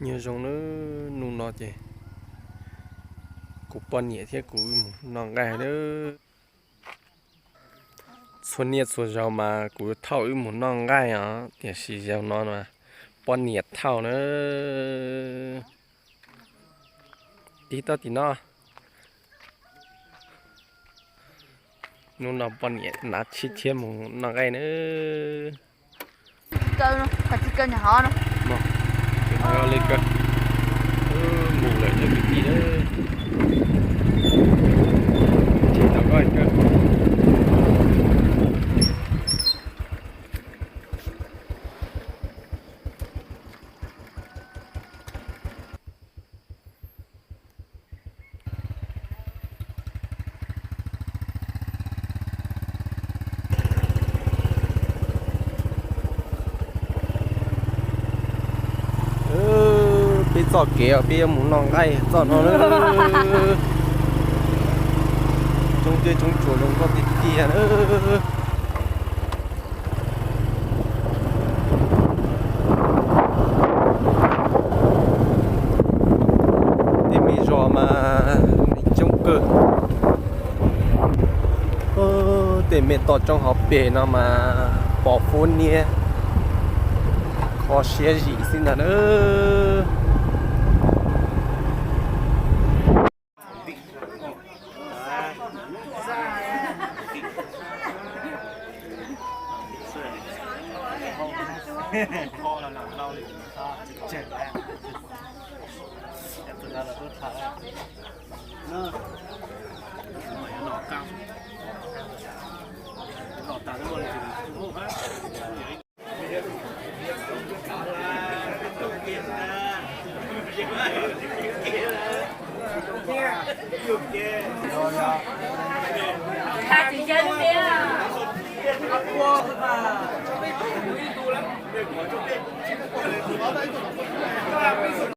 Nyob zoo nawb, hnub no ces kuv poj niam thiab kuv wb mus noj nqaij nawb. Txhua niaj txhua zaus mas kuv thauj wb mus noj nqaij os, tiam sis zaum no poj niam thauj nawb. Tig tau tim no. Hnub no poj niam hnav tshiab tshiab mus noj nqaij nawb. Mus lawm cov kwv tij nawb. Tsis tau koj kawg. Peb txoj kev os, peb yuav mus noj nqaij txoj no na. Coob dej coob tsuas zoo nkauj tiag tiag na. Tej me zos mas neeg coob kawg. Tej me toj roob hauv pes no mas pos huab niab, kho siab zim xwb ntag na.